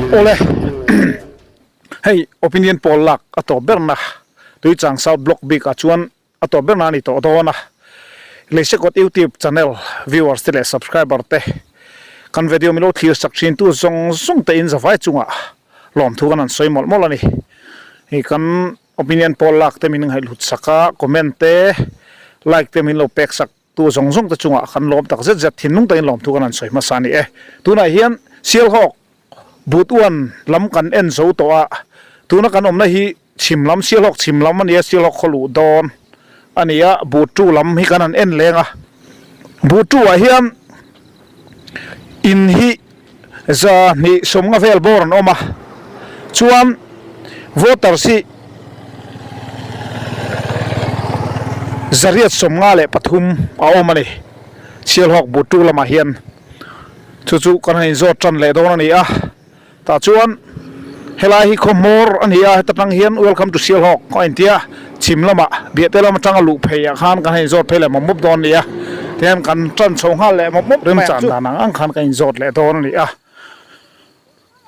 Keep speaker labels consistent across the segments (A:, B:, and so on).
A: Awle hei opinion poll lak a tawp berna Tuichang South Block bik ah chuan a tawp berna a ni tawh dawn a. Leisekawt YouTube channel viewers te leh subscriber te kan video milo thlir sak thin tu zawng zawng te in zavai chungah lawmthu kan han sawi mawlh mawlh a ni. Hei kan opinion poll lak te min ngaihhlut sak a, comment te like te min lo pek sak tu zawng zawng te chungah kan lawm tak zet zet thinlung takin lawmthu kan han sawi hmasa a ni e. Tunah hian Sialhawk But uan lam kan en zo tawh a, tuna kan awmna hi chhim lam Sialhawk chhim lam a nia, Sialhawk khaw luh dawn a ni a, But tu lam hi kan han en leng a. But tu ah hian in hi 250 vel bawr an awm a, chuan voters hi 853 a awm a ni, Sialhawk But tu lamah hian. Chu chu kan han inzawt tan leh dawn a ni a, tah chuan helai hi khaw hmawr a ni a, heta tang hian welcome to Sialhawk a inti a, chhim lamah biahte lam atanga luh phei ah khan kan han inzawt phei leh mawp mawp dawn a ni a, tihian kan tan chho nghal leh mawp mawp mai ang chu. Remchan dan ang ang khan kan inzawt leh dawn a ni a,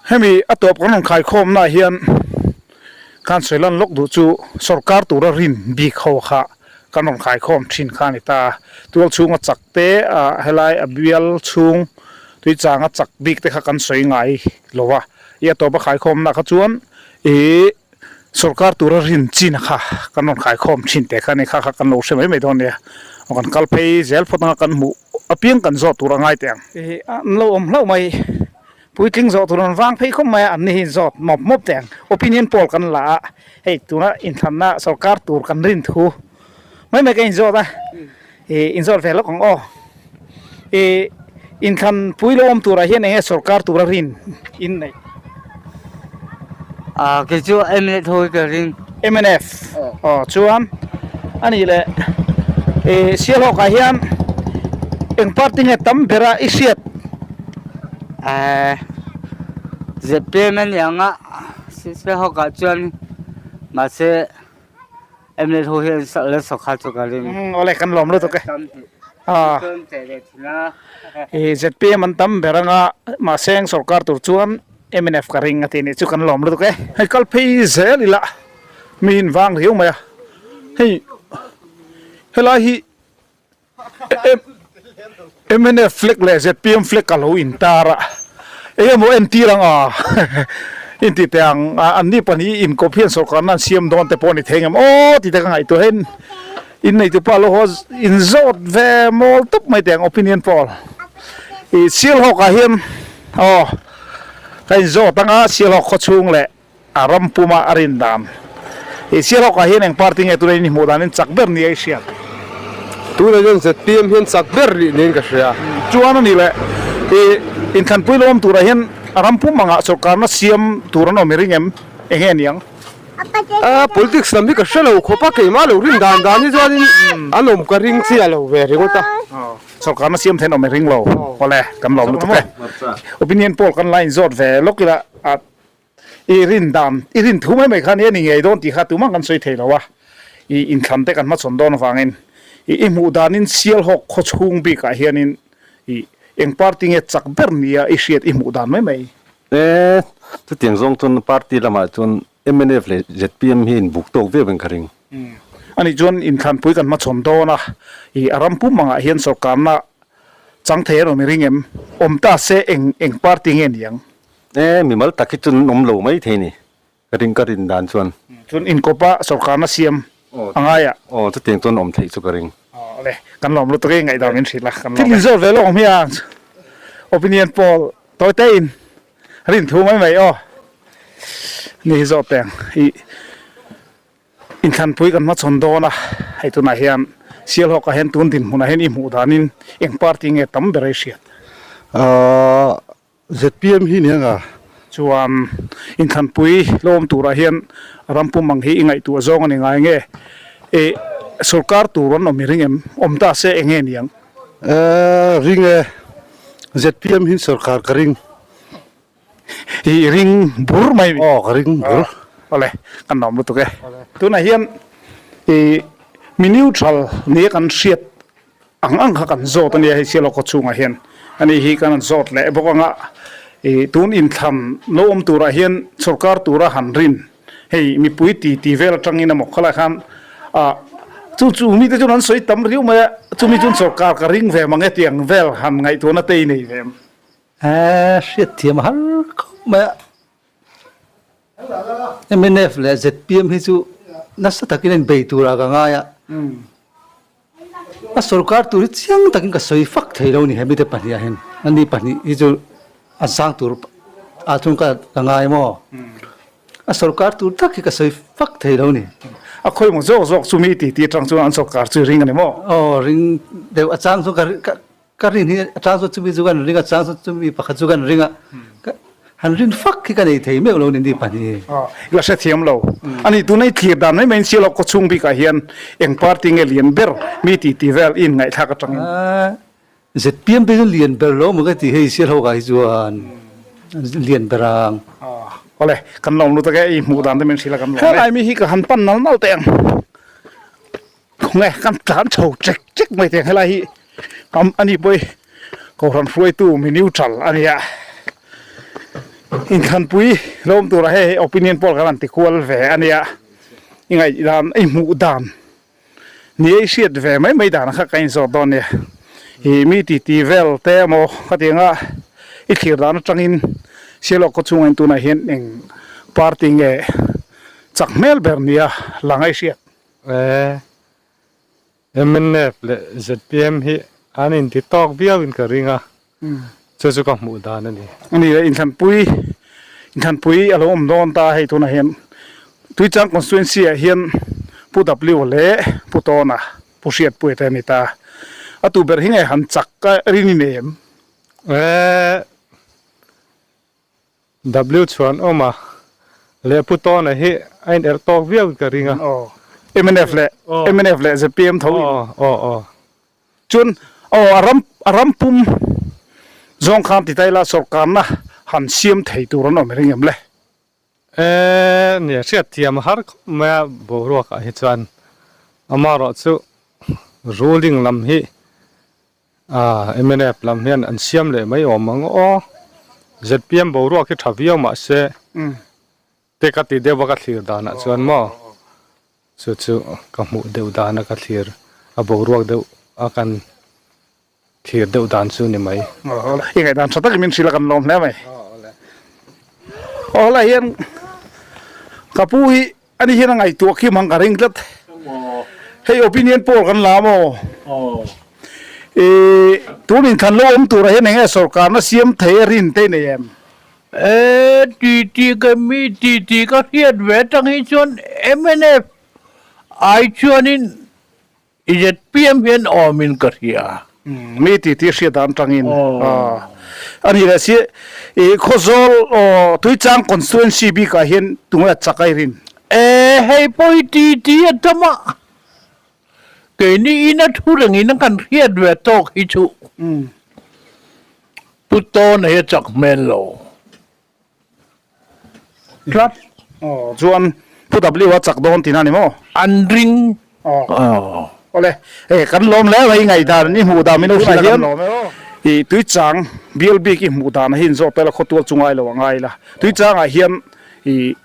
A: hemi a tawp kan rawn khaikhawmna ah hian khan sawi lan lawk duh chu sorkar tura rin bik ho kha kan rawn khaikhawm thin kha a ni ta a, tual chhunga chak te ah helai a bial chhung tui changa chak bik te kha kan sawi ngai lo a, i a tawp a khaikhawmna kha chuan ih sorkar tura rin chin kha kan rawn khaikhawm thin teh kha a ni kha kha kan lo hre mai mai dawn nia, kan kal phei zel phawt anga kan hmuh apiang kan zawh tur a ngai teh ang. Ih an lo awm hlauh mai. Puitling zawh tur an vang phei khawp mai a, an ni hi zawt mawp mawp teh ang. Opinion poll kan la a, hei tuna inthlanna sorkar tur kan rin thu mai mai ka inzawt a, ih inzawt ve lawk ang aw. Ih inthlan pui lo awm turah hian eng nge sorkar tura rin in neih?
B: Ah kei chu mnf ho hi ka ring.
A: Mnf aw chuan a nih leh ih Sialhawkah hian eng party nge tam bera i hriat?
B: Ehh zpm a ni ang a Sialhawkah chuan mahse mnf ho hian la sawrkar chu ka ring.
A: Umm awle kan lawm lutuk e. Ih zpm an tam ber anga mahse eng sawrkar tur chuan mnf ka ring a tih nih chu kan lawm lutuk e. Hei kal phei zel ila mi in vang riau mai a hei helai hi mnf flag leh zpm flag a lo intar a eng emaw entir ang a inti teh ang an ni pahnih inkawp hian sawrkarna an siam dawn te pawh a ni thei ngem aw tih te ka ngaihtuah hian inneitu pa lo haw inzawt ve mawl tawp mai teh ang opinion poll ih Sialhawk ah hian aw ka inzawt anga Sialhawk khawchhung leh A ram puma a rin dan. I Sialhawk ah hian eng party nge tuna in i hmuh dan in chak ber ni a i hriat?
C: Tunah hian zpm hian chak ber rih niin ka hria.
A: Chuan a ni le, i inthlanpui lo awm turah hian a ram pum angah sawrkarna siam tur an awm i ring em? Eng nge niang?
C: A politics lam hi ka hre lo khawp a, keimah lo rin dan dan hi chuanin an awm ka ring chiah lo ve ringawt a.
A: Sawrkarna siam thein awm i ring lo. Awle, kan lawm lutuk e. Opinion poll kan la inzawt ve lawk ila a. I rin dan, i rin thu mai mai kha nia ni ngei dawn tih kha tumah kan sawi thei lo a, i inthlan te kan hmachhawn dawn avangin i i hmuh danin Sialhawk khaw chhung bikah hianin i eng party nge chak ber nia i hriat i hmuh dan mai mai.
D: E, chutiang zawng chuan party lamah chuan mnf leh zpm hi inbuk tawk viau in ka ring.
A: Anih chuan inthlanpui kan hmachhawn dawn a, i a ram pum angah hian sawrkarna chang thei an awm i ring em? Awm ta se eng eng party nge niang?
D: E, mimal tak hi chuan an awm lo mai thei ni, ka ring ka rin dan chuan.
A: Chuan inkawpa sawrkarna siam a ngai a.
D: Aw, chutiang chuan awm theih chu ka ring.
A: Aw le, kan lawm lutuk e, ngaihdam min hrilh a, kan lawm e. Thil inzawt ve lawk ang hmiang, opinion poll tawi te in rin thu mai mai aw, ni hi zawt teng i inthlanpui kan hmachhawn dawn a, hei tunah hian Sialhawkah hian tun dinhmunah hian i hmuh danin eng party nge tam ber a i hriat?
C: Aaa. Zpm hi nia nga.
A: Chuan inthlanpui lawm turah hian ram pum ang hi i ngaihtuah zawng a ni ngai nge? I sorkar tur an awm i ring em? Awm ta se eng nge niang?
C: Ehh ring e. Zpm hi sorkar ka ring.
A: I ring bur mai mi?
C: Aw ka ring bur.
A: Awle kan lawm lutuk e. Tunah hian i mi neutral nia kan hriat. Ang ang kha kan zawt a nia hei Sialawk khaw chhungah hian ani hi kan han zawt leh bawk anga ih tun inthlan lo awm turah hian sorkar tura han rin hei mipui ti ti vel atangin emaw khalai khan ah chu chu mite chuan an sawi tam riau mai a chumi chuan sorkar ka ring ve mang e tih ang vel han ngaihtuahna te i nei ve em?
E: Hriat thiam a har khawp mai a, mnf leh zpm hi chu nasa takin a inbei turah ka ngai a. A sorkar tur hi chiang takin ka sawi fak thei lo ni he mite pahnihah hian ani pahnih hi chu an sang tur ah chuan ka ka ngai maw a sorkar tur tak hi ka sawi fak thei lo ni.
A: A khawi maw zawk zawk chu mi titi atang chuan an sorkar chu i ring a ni maw?
E: Aw ring deuh a chang chu ka ka Ka rin hi a chang chu chumi chu kan ring a, chang chu chumi pakhat chu kan ring a, han rin fak hi ka nei thei meuh lo ni ni pahnih.
A: I la hrethiam lo. Ani tuna i thlir dan mai mai in Sialawk khaw chhung bikah hian eng party nge lian ber mi ti ti vel i inngaihthlak atangin?
E: ZPM te chu lian ber lo maw ka ti hei Sialhawkah hi chuan lian ber ang.
A: Awle, kan lawm lut ake i hmuh dan te min hrilh a kan lawm e. Helai mi hi ka han pan nal nal teh ang. Khawnge kan tlan chho chek chek mai teng helai hi am ani pawh hi kohhran hruaitu mi neutral a nia inthlanpui lawm turah hei opinion poll kan han ti kual ve a nia i ngaih dan i hmuh dan ni a i hriat ve mai mai dan kha ka inzawt dawn nia ih mi titi vel te emaw khatianga i thlir dan atangin Sialawk khaw chhungah hian tunah hian eng party nge chak hmel ber nia la ngaihhriat.
F: E, mnf leh zpm hi an inti tawk viau in ka ring a, chu chu ka hmuh dan a ni.
A: A ni le, inthlanpui, inthlanpui a lo awm dawn ta hei tunah hian Tuichang constituency ah hian Pu W leh Pu Tawna, Pu Hriatpuia te a ni ta. A tu ber hi nge han chak a rin i nei em?
F: E, W chuan awm a, leh Pu Tawna hi a in erh tawk viau in ka ring a.
A: Aw. Mnf leh mnf leh zpm tho in.
F: Aw aw aw.
A: Chuan aw a ram a ram pum zawng khan ti ta ila sawrkarna han siam thei tur an awm ring em le?
F: E nia hriat thiam a har khawp mai a boruak ah hi chuan amaherawh chu ruling lam hi Aaa mnf lam hian an siam leh mai awm ang aw. Zpm boruak hi tha viau mahse te ka ti deuh a ka thlir danah chuan maw chu chu ka hmuh deuh dana ka thlir a boruak deuh a kan thlir deuh dan chu ni mai.
A: I ngaihdan tha takin min hrilh a kan lawm hle mai. Aw helai hian ka pu hi Ani hian a ngaihtuah khi mang ka ring tlat. Hei opinion poll kan la maw? I tun inthlan lo awm turah hian enge sorkarna siam thei a rin te nei em?
G: E ti ti ka mi ti ti ka hriat ve atang hi chuan mnf ai chuanin I zpm hian awmin ka hria.
A: Mi ti ti hriat dan tangin a ni leh si. I Khawzawl aw Tuichang constituency bikah hian tunge a chak a i rin?
G: E hei pawh hi ti ti a tam a, keini ina thu rengin a kan hriat ve tawk hi chu Pu Tawna hi a chak hmel lo.
A: Tlat. Aw chuan Pu W a chak dawn tihna ni maw?
G: An ring.
A: Aw. Awle hei kan lawm hle mai ngaihdan i hmuh dan min lo hrilh a kan lawm e aw. I Tuichang bial bik i hmuh dan hi inzawt tel a khawtual chu ngai lo a ngai la. Tuichangah hian i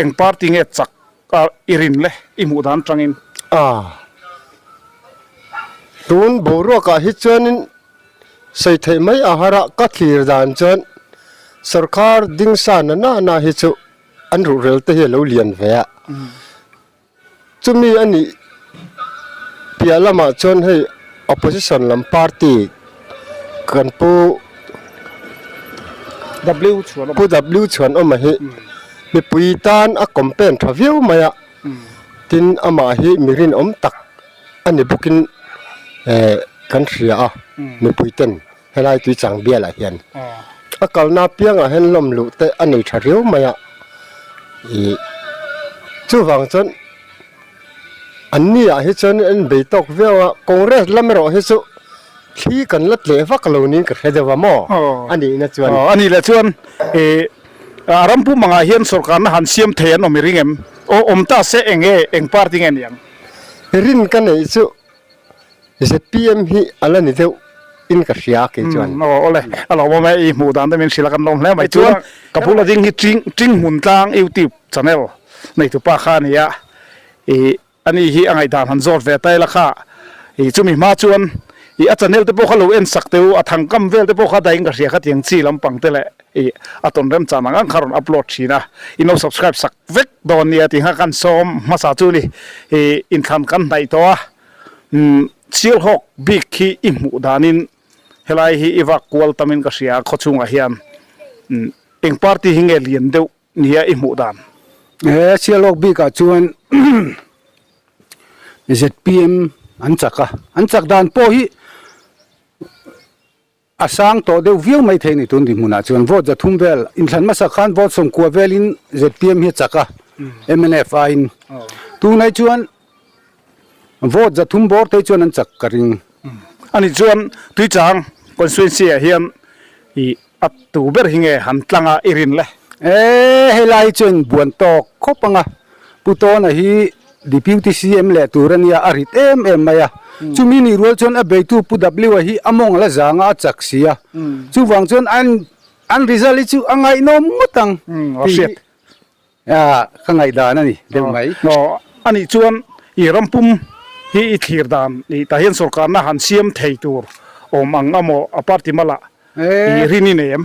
A: eng party nge chak a i rin le i hmuh dan atangin?
C: A. Tun boruakah hi chuanin Sawi theih mai a har a, ka thlir dan chuan sorkar ding sa na na na hi chu an ruhrel te hi a lo lian ve a, chumi a nih piah lamah chuan hei opposition lam party kan pu Pu W Chhuanawma hi mipui tan a campaign tha viau mai a, tin amah hi mi rinawm tak a ni bawkin eh kan hria a mipui ten helai tuichang bialah hian a kalna apiangah hian lawm luh te a nei tha riau mai a ih chuvang chuan an ni ah hi chuan an bei tawk viau a congress lam erawh hi chu thli kan la tleh vak lo niin ka hre deuh a maw a nihna chuan
A: a nih leh chuan ih a ram pum angah hian sorkarna han siam thei an awm i ring em aw awm ta se eng nge eng party nge ni ang
C: rin ka neih chu. ZPM hi a la ni deuh in ka hria kei chuan.
A: Aw awle, a lawmawm e, i hmuh dan te min hrilh a kan lawm hle mai. Chuan ka bula ding hi Ching Ching Hmun Tlang YouTube channel neitupa kha a ni a, i ani hi a ngaihdan han zawt ve ta ila kha, i chumi hma chuan i a channel te pawh kha lo en sak teh u, a thangkam vel te pawh kha dahin ka hria kha tiang chi lampang te leh i a tawn remchan ang ang kha rawn upload thin a, in lo subscribe sak vek dawn nia tih kha kan sawm hmasa chu ni, i inthlan kan hnaih tawh a. Umm Sialhawk bik hi i hmuh danin helai hi i vak kual tamin ka hria a khawchhungah hian umm eng party hi nge lian deuh nia i hmuh dan?
E: He Sialhawk bikah chuan zpm an chak a, an chak dan pawh hi A sang tawh deuh viau mai thei ni tun dinhmunah chuan vote 300 vel inthlan hmasa khan vote 90 velin zpm hi a chak a, mnf aiin tunai chuan vote 300 bawr te chuan an chak ka ring.
A: Ani chuan Tuichang constituency ah hian i a tu ber hi nge han tlang a i rin le?
E: E helai hi chuan buan tawk khawp ang a, Pu Tawna hi Deputy CM leh tur a nia, a rit em em mai a. Chumi nih rual chuan a beitu Pu W-a hi a mawng la zang a, a chak si a. Chuvang chuan an an result hi chu a ngaihnawm ngawt ang tih hi ka ngaihdan a ni deuh mai.
A: A nih chuan i rampum hi i thlir dan i tah hian sorkarna han siam thei tur awm ang amaw a party malah i rin i nei em?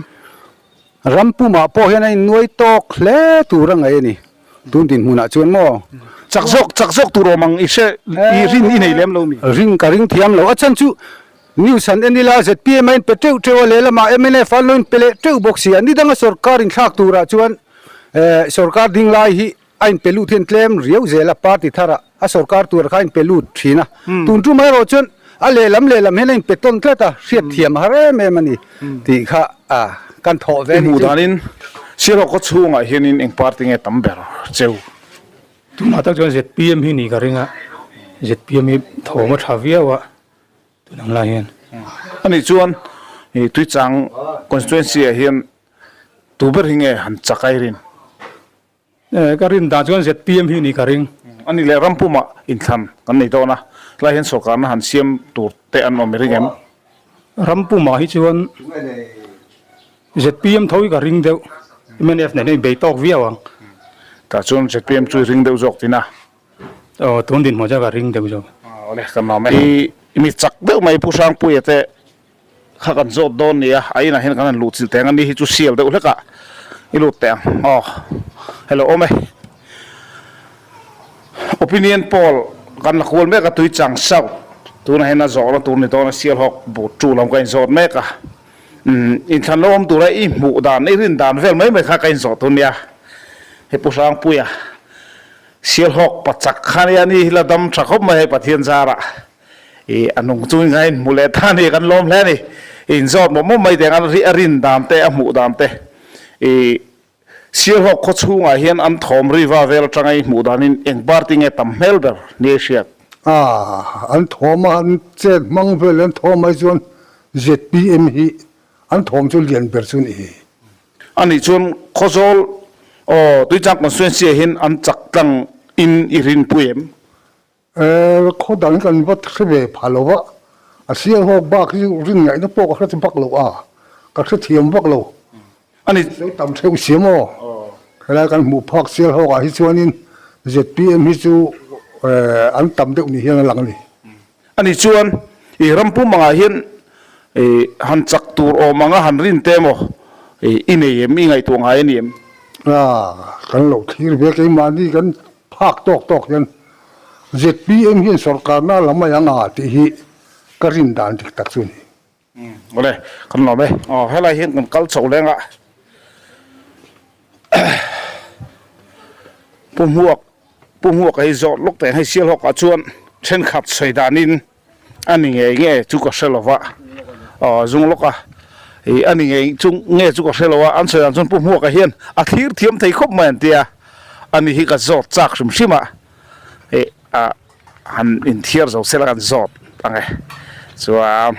E: Ram pumah pawh hian a innuai tawk hle tur a ngaih a ni. Tun dinhmunah chuan maw?
A: Chak zawk, chak zawk tur awm ang i hre, i rin i nei lem lo mi?
E: Rin ka ring thiam lo. A chhan chu news han en ila zpm a inpe teuh teuh a, lehlamah mnf an lo inpe leh teuh bawk si a. Nidanga sorkar inthlak turah chuan sorkar ding lai hi A inpe lut hian tlem riau zel a, party tharah a sorkar tur kha a inpe lut thin a. Tun tum erawh chuan a lehlam lehlam hian a inpe tawn tlat a, hriat thiam a har em em a ni tih kha kan thawh ve a
A: nih chu. I hmuh danin Sialhawk khaw chhungah hianin eng party nge tam ber cheu?
F: Tunah tak chuan zpm hi nih ka ring a, zpm hi thawm a tha viau a tun ang lai hian.
A: Anih chuan Tuichang constituency ah hian tu ber hi nge han chak a i rin?
F: Ka rin dan chuan zpm hi ni ka ring.
A: A ni leh ram pumah inthlan kan nei dawn a, tlai hian sorkarna han siam tur te an awm i ring em?
F: Ram pumah hi chuan zpm tho hi ka ring deuh, mnf nen hian bei tawk viau ang.
A: Tah chuan zpm chu i ring deuh zawk tina?
F: Aw, tun dinhmun chuan ka ring deuh zawk.
A: Awle, ka nuam e. I mi chak deuh mai Pu Hrangpuia te Kha kan zawt dawn nia, a inah hian kan han luh chilh teh ang a ni hi chu sial deuh hlek ah i lut teh ang aw. Hello awm e. Opinion poll kan la kual mek a Tuichang South tunah hian a zawhna tur ni dawn a sial hawk but tu lam ka inzawt mek a. Umm inthlan lo awm tura i hmuh dan i rin dan vel mai mai kha ka inzawh tur nia. Hei Pu Hrangpuia sial hawk pachak kha nia ni hi la dam tha khawp mai hei Pathian zarah. I a nung chu in a inhmu leh ta a ni, kan lawm hle a ni. I inzawt mawp mawp mai teh ang a rin dan te, a hmuh dan te. I Sialhawk khaw chhungah hian an thawm riva vel atanga i hmuh danin eng party nge tam hmel ber ni a hriat?
H: A, an thawm a, an chet hmang vel an thawm ai chuan zpm hi an thawm chu lian ber chu ni hi.
A: A nih chuan Khawzawl aw Tuichang constituency ah hian an chak tlang in i rinpui em?
H: Khaw dang kan va hre ve pha lo va, a sial hawk bak hi rin ngaihna pawh ka hre vak lo a, ka hre thiam vak lo.
A: A ni.
H: Lo tam theuh si maw? Helai kan hmuh phak sial hawk ah hi chuanin zpm hi chu an tam deuh ni hian a lang a ni.
A: A ni chuan i ram pum angah hian i han chak tur awm anga han rin te maw i nei em, i ngaihtuah ngai a ni em?
H: A, kan lo thlir ve keimahni kan phak tawk tawk hian Zpm hian sorkarna la mai ang a tih hi ka rin dan dik tak chu a ni.
A: Awle, kan lawm e. Aw, helai hian kan kal chho leng a. Pu Hmuak, Pu Hmuaka hi zawt lawk teh ang hei Sialhawk ah chuan thenkhat sawi danin A ni ngei nge chu ka hre lo va, aw zung lawk a, ih a ni ngei chu nge chu ka hre lo a, an sawi dan chuan Pu Hmuaka hian a thlir thiam thei khawp mai an ti a, a ni hi ka zawt chak hrim hrim a, ih a han inthiar zo sela kan zawt ang e, chuan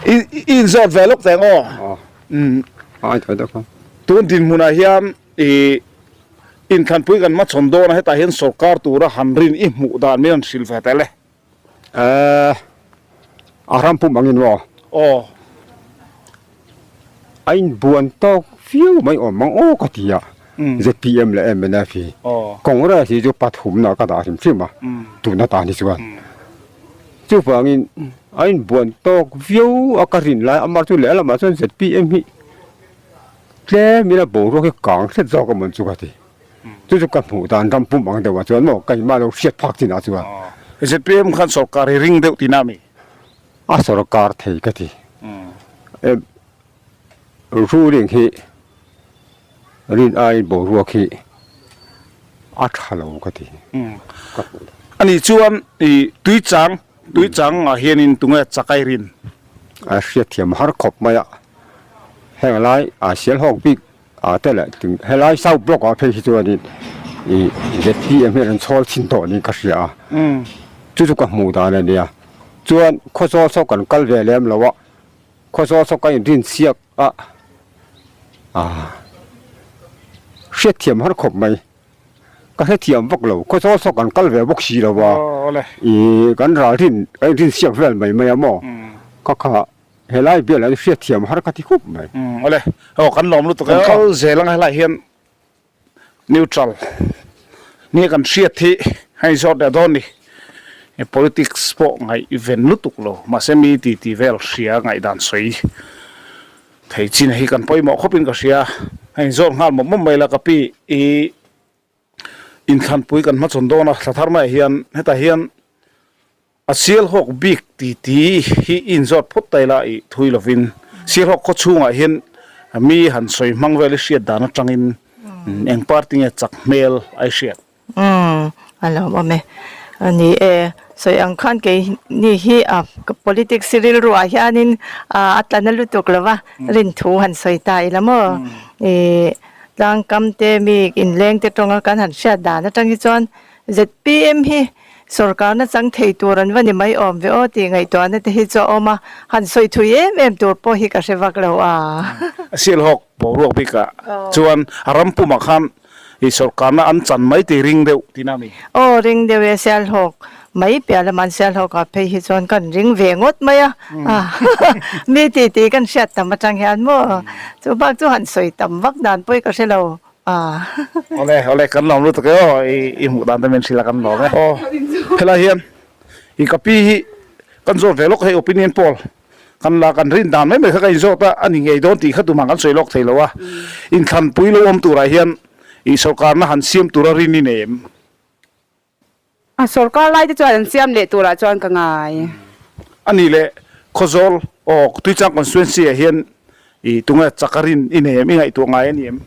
A: i i inzawt ve lawk teh ang aw, umm tun dinhmunah hian ih. Inthlanpui kan hmachhawn dawn a, hetah hian sorkar tura han rin i hmuh dan min han hrilh ve tel e.
C: Ehh, a ram pum angin maw?
A: Aw.
C: A inbuan tawk viau mai awm ang aw ka ti a, zpm leh mnf hi. Congress hi chu pathumna ka dah hrim hrim a, tun atan hi chuan. Chuvangin a inbuan tawk viau a ka rin lai amah chu lehlamah chuan zpm hi Tlem ila boruak hi kang hret zawk a mawn chu ka ti. Chu chu ka hmuh dan ram pum ang deuh ah chuan maw ka inmah lo hriat phak chin ah chuan.
A: Zpm khan sorkar hi ring deuh tihna a mi?
C: A sorkar thei ka ti. Ruling hi rin aiin boruak hi a tha lo ka ti.
A: Ani chuan i tuichang tuichang ah hianin tunge chakai rin?
C: A hriatthiam har khawp mai a. Heng lai a Sialhawk bik ah te leh helai South Block ah phei hi chuanin ih zpm hian an chhawl chhin tawh niin ka hria a, chu chu ka hmuh dan a nia. Chuan Khawzawl saw kan kal ve lem lo a, Khawzawl saw ka inrin chhiak a, ah hriatthiam har khawp mai, ka hrethiam vak lo, Khawzawl saw kan kal ve bawk si lo a, ih kan ralrin kan inrin chhiak vel mai mai a maw, ka kha. Helai bial an hriatthiam har ka ti khup mai.
A: Umm awle aw kan lawm lutuk e aw. Kan kal zel anga helai hian neutral nia kan hriat hi hei zawt leh dawn ni. Politics pawh ngaihven lutuk lo mahse mi ti ti vel hria ngaihdan sawi thei chin hi kan pawimawh khawpin ka hria. Hei zawt nghal mawp mawp mai la ka pi i inthlanpui kan hmachhawn dawn a thla thar maiah hian hetah hian A Sialhawk bik ti ti hi i inzawt phawt ta ila i thui lovin Sialhawk khaw chhungah hian mi han sawi hmang vel i hriat dan atangin eng party nge chak hmel a i hriat?
I: Umm a lo awm e. Ni e, sawi ang khan kei ni hi a politics rilru ah hianin a tla na lutuk lo va, rinthu han sawi ta ila maw? I tlangkam te mi inleng te tawnga kan han hriat dan atang hi chuan Zpm hi Sorkarna chang thei tur an va ni mai awm ve aw tih ngaihtuahna te hi chu a awm a, han sawi thui em em tur pawh hi ka hre vak lo a.
A: A Sialhawk boruak bikah chuan a ram pumah khan i sorkarna an chan mai tih ring deuh tihna a mi?
I: Aw ring deuh e, Sialhawk mai piah lamah an Sialhawkah phei hi chuan kan ring ve ngawt mai a, mi tih tih kan hriat tam atang hian maw chu bak chu han sawi tam vak dan pawh hi ka hre lo.
A: Awle awle kan lawm lutuk e aw i hmuh dan te min hrilh a kan lawm e. Aw helai hian i ka pi hi kan zawt ve lawk hei opinion poll kan la kan rin dan mai mai kha ka inzawt a a ni ngei dawn tih kha tumah kan sawi lawk thei lo a inthlanpui lo awm turah hian i sorkarna han siam tura rin i nei em?
J: A sorkar lai te chuan an siam leh turah chuan ka ngai.
A: A nih leh Khawzawl aw Tuichang constituency ah hian i tunge chak a rin i nei em? I ngaihtuah ngai a ni em?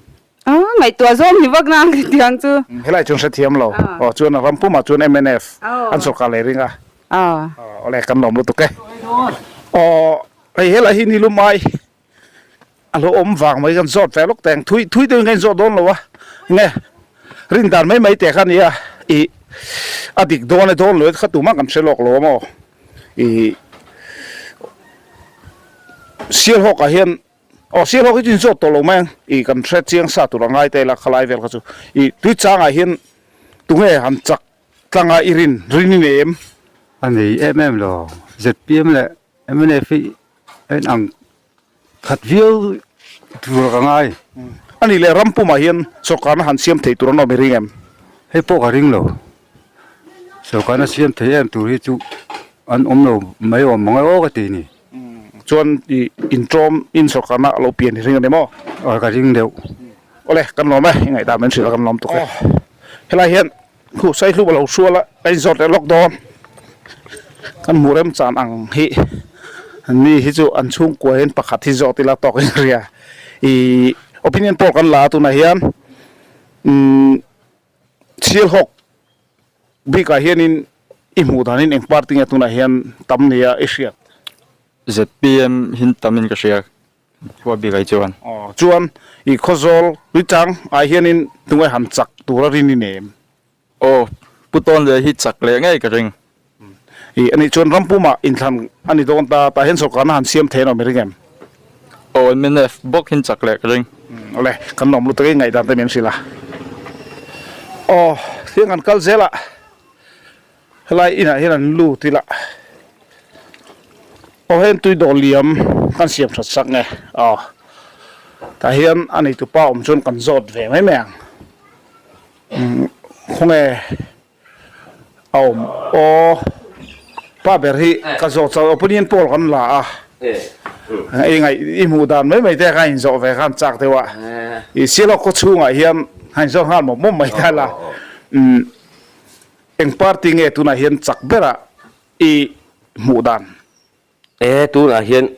J: A ngaihtuah zawm ni vak nang tiang chu.
A: Helai chuan hrethiam lo. Aw chuan a ram pumah chuan mnf an sorkar leh ring a. Aw le kan lawm lutuk e. Aw hei helai hi ni lumai. A lo awm vang mai kan zawt ve lawk teng thui thui deuhin ka inzawt dawn lo a nge rin dan mai mai teh kha nia ih a dik dawn e dawn lo e kha tumah kan hre lawk lo a maw ih Sialhawk ah hian aw Sialhawk hi chu inzawt tawh lo mai ang ih kan hre chiang sa tur a ngai ta ila khalai vel kha chu ih tui changah hian tunge han chak tlanga i rin rin i nei em?
E: A nei em em lo zpm leh mnf hi a inang Khat viau tur ka ngai.
A: A nih leh ram pumah hian sorkarna han siam thei tur an awm i ring em?
E: Hei pawh ka ring lo. Sorkarna siam thei em tur hi chu an awm lo mai awm mang e aw ka ti ni.
A: Chuan i intawm in sorkarna a lo pian i ring a ni maw?
E: Aw ka ring deuh.
A: Awle kan lawm e, i ngaihdan min hrilh a kan lawm tuk e. Helai hian Khu Saihlup a lo hrual a, ka inzawt leh lawk dawn. Kan hmuh remchan ang hi mi hi chu an chhungkua hian pakhat hi zawt ila tawk in ria. Ih opinion poll kan la a tunah hian umm Sialhawk bikah hianin i hmuh danin eng party nge tunah hian tam nia i hriat?
K: Zpm hin tamin ka hria. Khua bik ai chuan.
A: Aw chuan i Khawzawl Tuichang ah hianin tunge han chak tur a rin i nei em?
K: Aw Pu Tawn leh hi chak leh ngei ka ring.
A: I anih chuan Rampumah inthlan a ni dawn ta, tah hian sorkarna han siam thei an awm i ring em?
K: Aw mnf bawk hin chak leh ka ring.
A: Awle kan lawm lutuk e ngaihdan te min hrilh a. Aw tiang kan kal zel a helai inah hian an lut ila aw heng tui dawh liam kan siam that sak nge aw tah hian a neitupa awm chuan kan zawt ve mai mai ang khawnge. A awm aw. Pa ber hi ka zawh chauh opinion poll kan la a. I ngaih i hmuh dan mai mai te kha in zawh ve khan chak deuh a. I Sialhawk khaw chhungah hian han zawh nghal mawp mawp mai ta la. Eng party nge tunah hian chak bera i hmuh dan?
L: E tunah hian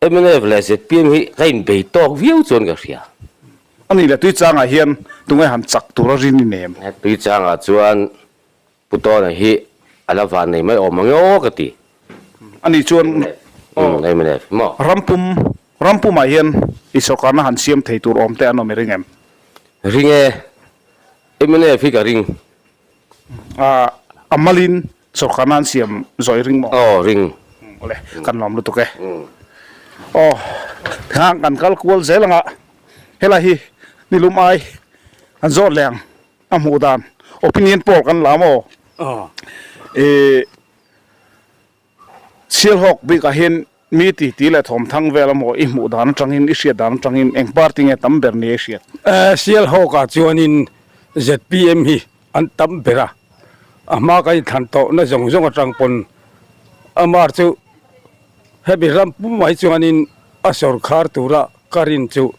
L: Mnf leh zpm hi ka inbei tawk viau chuan ka hria.
A: A nih leh Tuichangah hian tunge han chak tur a rin i nem?
L: Tuichangah chuan Pu Tawna hi a la van nei mai awm ang e aw ka ti.
A: A nih chuan
L: mnf maw?
A: Rampum Rampumah hian i sawrkarna han siam thei tur awm te an awm i ring em?
L: Ring e. Mnf hi ka ring.
A: A malin Sawrkarna an siam zawih ring maw?
L: Aw ring.
A: Awle, kan lawm lutuk e. Aw, thang kan kal kual zel anga helai hi nilum ai an zawt leh ang a hmuh dan opinion poll kan la maw? Aw. Ih Sialhawk bikah hian mi ti ti leh thawmthang vel amaw i hmuh dan atangin i hriat dan atangin eng party nge tam ber ni a i hriat?
M: Sialhawkah chuanin zpm hi an tam ber a, a hma kan inthlan tawhna zawng zawng atang pawn amar chu hemi ram pum mai chuanin a sawrkhar tura ka rin chu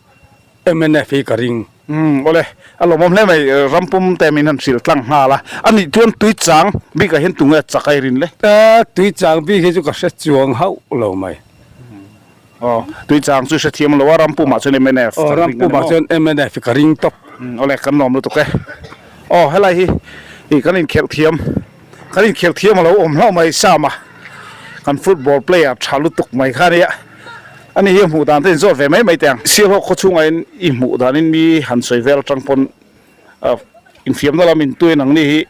M: mnf hi ka ring.
A: Umm awle, a lawmawm hle mai, ram pum te min han hrilh tlang nghal a, a nih chuan tui chang bikah hian tunge chak a i rin le?
M: Tui chang bik hi chu ka hre chuang hauh lo mai.
A: Aw, tui chang chu i hrethiam lo a, ram pumah chuan mnf
M: ka ring a ni maw? Aw, ram pumah chuan mnf ka ring tawp.
A: Umm awle, kan lawm lutuk e. Aw, helai hi ih kan inkhelh thiam, kan inkhelh thiam a lo awm hlauh mai, Sama kan football player tha lutuk mai kha a nia. Ani hi a hmuh dan te in zawt ve mai mai teh ang. Sialhawk khaw chhungah in i hmuh dan in mi han sawi vel atang pawn infiamna lam in tuin ang ni hi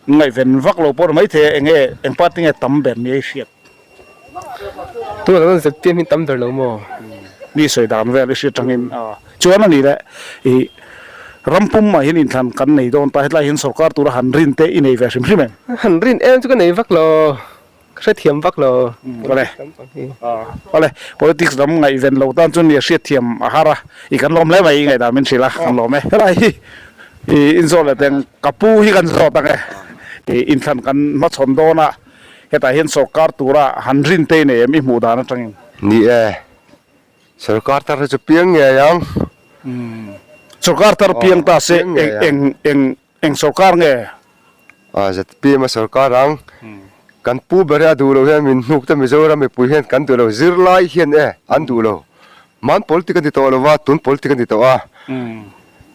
A: ngaihven vak lo pawh ni mai thei a, eng nge eng party nge tam ber ni a i hriat?
N: Tunah chuan zpm hi tam ber lo maw?
A: Mi sawi dan vel i hriat atangin chuan a ni le i ram pum ah hian inthlan kan nei dawn ta hetlai hian sorkar tura han rin te i nei ve hrim hrim em?
N: Han rin em chu ka nei vak lo. Ka hrethiam vak lo.
A: Awle. Awle, politics lam ngaihven lo tan chuan nia hriatthiam a har a, i kan lawm hle mai i ngaihdan min hrilh a, kan lawm e. Helai hi i inzawt leh teng ka pu hi kan zawt ang e, i inthlan kan hmachhawn dawn a, hetah hian sawrkar tura han rin te i nei em i hmuh dan atangin?
C: Ni e, sawrkar tar hi chu piang ngei ang.
A: Sawrkar tar piang ta se eng eng eng Eng sawrkar nge?
C: A zpm a sawrkar ang. Kan pu ber hi a duh lo hian min hnuk te Mizoram mipui hian kan duh lo. Zirlai hian e an duh lo. Hman politic a ni tawh lo va, tun politic a ni tawh a.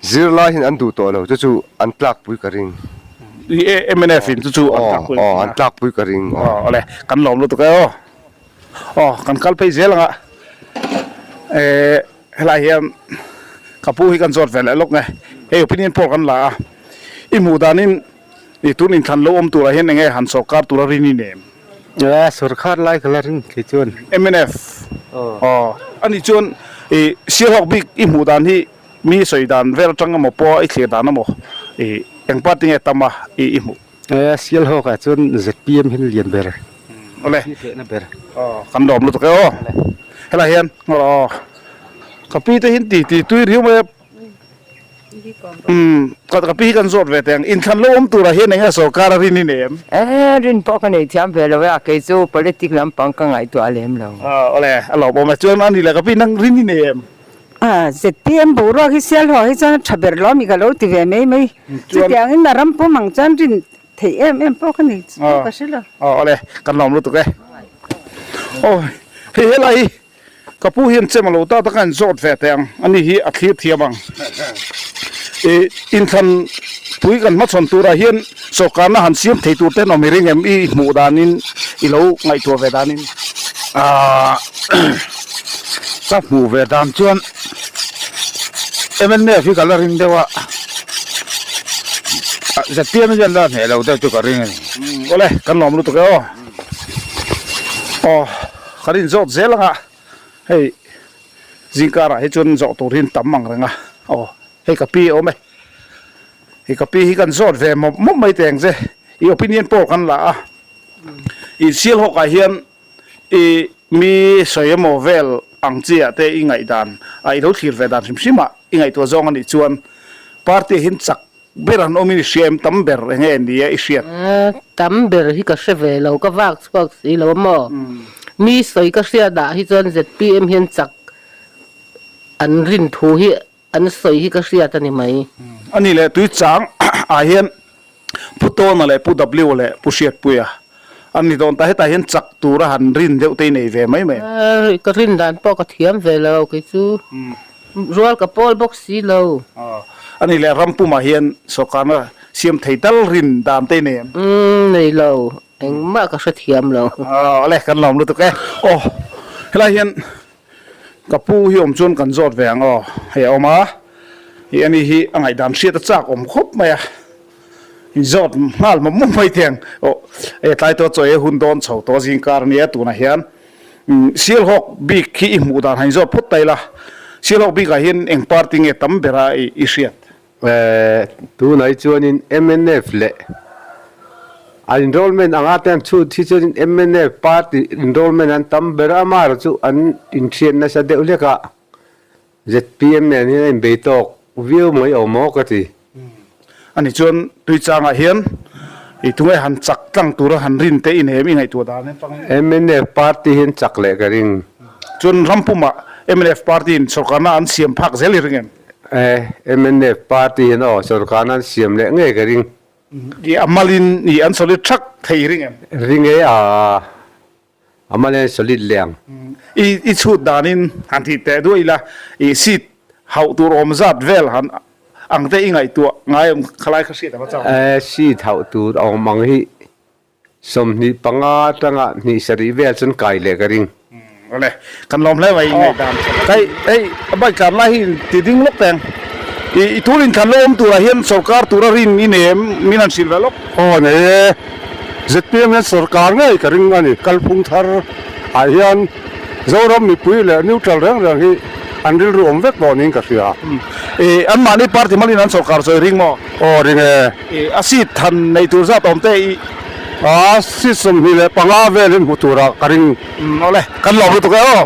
C: Zirlai hian an duh tawh lo. Chu chu an tlakpui ka ring.
A: Ni e, mnf in chu chu an tlakpui.
C: Aw, an tlakpui ka ring.
A: Aw, awle, kan lawm lutuk e aw. Aw, kan kal phei zel ang a. Eh. Helai hian ka pu hi kan zawt ve leh lawk nge, hei opinion poll kan la a, i hmuh danin i tun inthlan lo awm turah hian enge han sawrkar tura rin i nem?
F: A sawrkar lai ka la ring thei chuan.
A: Mnf aw anih chuan i Sialhawk bik i hmuh dan hi mi sawi dan vel atang emaw pawha i thlir dan emaw i eng party nge tam a i hmuh?
F: E Sialhawk ah chuan zpm hi lian ber.
A: Awle.
F: Hlehna ber.
A: Aw kan lawm lutuk e aw. Helai hian ngawr aw. Ka pi te hian ti ti tui riau mai a. Umm ka ka pi hi kan zawt ve teh ang. Inthlan lo awm turah hian eng nge sorkar a rin i nei em?
O: E rin pawh ka nei thiam ve lo e a kei chu politic lampang ka ngaihtuah lem lo.
A: Aw awle a lawm awm e. Chuan a ni le ka pi nang rin i nei em?
J: A zpm boruak hi Sialhawk hi chuan a tha ber lo ami ka lo ti ve mai mai. Chutiangin a ram pum ang chuan rin theih em em pawh ka nei pawh ka hre lo.
A: Aw awle kan lawm lutuk e. Aw hei helai hi ka pu hian chem a lo ta tak a inzawt ve teh ang ani hi a thlir thiam ang. I inthlan pui kan hmachhawn turah hian sawrkarna han siam thei tur ten awm i ring em i hmuh danin i lo ngaihtuah ve danin.
P: Aaa ka hmuh ve dan chuan mnf hi ka la ring deuh a, zpm hian la hneh lo deuh chu ka ring a ni.
A: Awle kan lawm lutuk e aw. Aw kan inzawt zel anga hei. Zingkarah hi chuan zawh tur hi an tam ang reng a, aw hei ka pi a awm e. I ka pi hi kan zawt ve mawp mawp mai teng che. I opinion poll kan la a. I Sialhawk ah hian i mi sawi emaw vel ang chi ah te i ngaihdan a i lo thlir ve dan hrim hrim ah i ngaihtuah zawng a nih chuan party ah hian chak ber an awm in i hria em tam ber eng nge ni a i hriat?
Q: Tam ber hi ka hre ve lo, ka vak chhuak si lo a maw? Mi sawi ka hriat ah hi chuan zpm hian chak an rin thu hi An sawi hi ka hriat a ni mai.
A: A ni leh Tuichang ah hian Pu Tawna leh Pu W leh Pu Hriatpuia an ni dawn ta. Hetah hian chak tura han rin deuh te i nei ve mai mai.
Q: Ka rin dan pawh ka thiam ve lo kei chu rual ka pawl bawk si lo.
A: A ni leh Rampumah hian sawrkarna siam thei tal rin dan te i nei em?
Q: Nei lo, engmah ka hrethiam lo.
A: Awle kan lawm lutuk e. Aw helai hian Ka pu hi awm chuan kan zawt ve ang aw, hei a awm a, ih ani hi a ngaihdan hriat a chak awm khawp mai a, in zawt nghal mawp mawp mai teng aw, hei tlai tawh chaw ei hun dawn chho tawh zingkar ania tunah hian Sialhawk bik hi i hmuh dan han zawt phawt ta ila, Sialhawk bikah hian eng party nge tam bera i hriat?
R: Tunah hi chuanin mnf leh a enrollment anga te an chhut hi chuanin mnf party enrollment an tam ber a, amaherawh chu an inthian nasa deuh hlek a, zpm nen hian a inbei tawk viau mai awm maw ka ti.
A: Ani chuan Tuichangah hian i tunge han chak tlang tura han rin te i nei em i ngaihtuah dan atangin?
R: Mnf party hian chak leh ka ring.
A: Chuan rampumah mnf party in sawrkarna an siam phak zel i ring em?
R: E, mnf party hian aw sorkarna an siam leh ngei ka ring.
A: I a malin i an solid thak thei ring em?
R: Ring e a, a malin an solid leh ang.
A: I i chhut danin han tih teh duah ila, i seat hauh tur awm zat vel han ang te i ngaihtuah ngai awm khalai kha hriat a va chau.
R: E, seat hauh tur awm ang hi 25 atanga hnih sarih vel chuan kai leh ka ring.
A: Awle, kan lawm hle mai ngaihdan. Hei, hei, a bike tlan lai hi ti ding lawk teng. I, i tul inthlan lo awm turah hian sorkar tura rin i nei em? Min han hrilh ve lawk.
H: Aw nei e, zpm hian sorkar ngei ka ring a ni. Kalphung thar ah hian Zoram mipui leh neutral reng reng hi an rilru awm vek tawh niin ka hria.
A: I, anmahni party malin an sorkar sawi ring maw?
H: Aw ring e.
A: I a seat than nei tur zat awm te i.
H: A seat 25 vel hi hmu turah ka ring.
A: Awle, kan lawm lutuk e aw.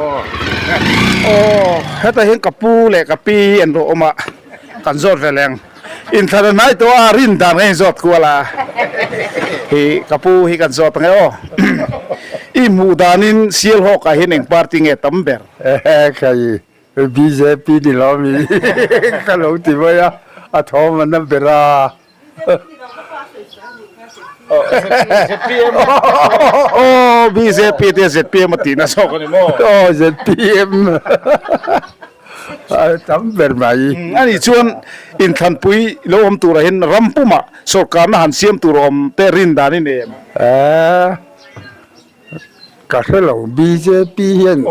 A: Aw, hetah hian ka pu leh ka pi an rawh awm a, kan zawt ve leng. Inthlan a hnai tawh a, rin dan ka inzawt kual a. Hi ka pu hi kan zawt ang e aw. I hmuh danin Sialhawk ah hian eng party nge tam ber?
H: Khai, Bjp ni lo mi ka lo ti mai a, a thawm a na ber a.
A: ZPM aw bjp te ZPM a tihna zawk a ni maw?
H: Aw ZPM a tam ber mai.
A: A nih chuan inthlanpui lo awm turah hian ram pumah sawrkarna han siam tur awm te rin dan i nei em?
H: Ka hre lo, bjp hian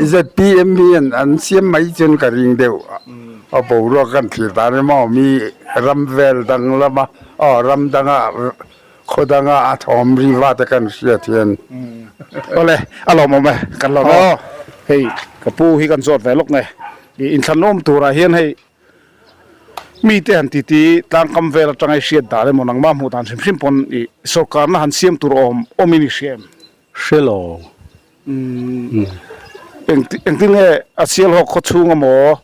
H: zpm hian an siam mai chuan ka ring deuh a boruak kan thlir dan emaw mi ram vel dang lama aw ram danga khaw danga a thawm ri va te kan hriat hian.
A: Awle a lawmawm e kan lawm e aw hei ka pu hi kan zawt ve lawk nge i inthlanawm turah hian hei Mite han titi tlangkam vel atanga i hriat dan emaw nangmah hmuh dan hrim hrim pawn i sorkarna han siam tur awm awmin i hria em?
R: Hre lo.
A: Umm engtin nge a sialhawk khaw chhung emaw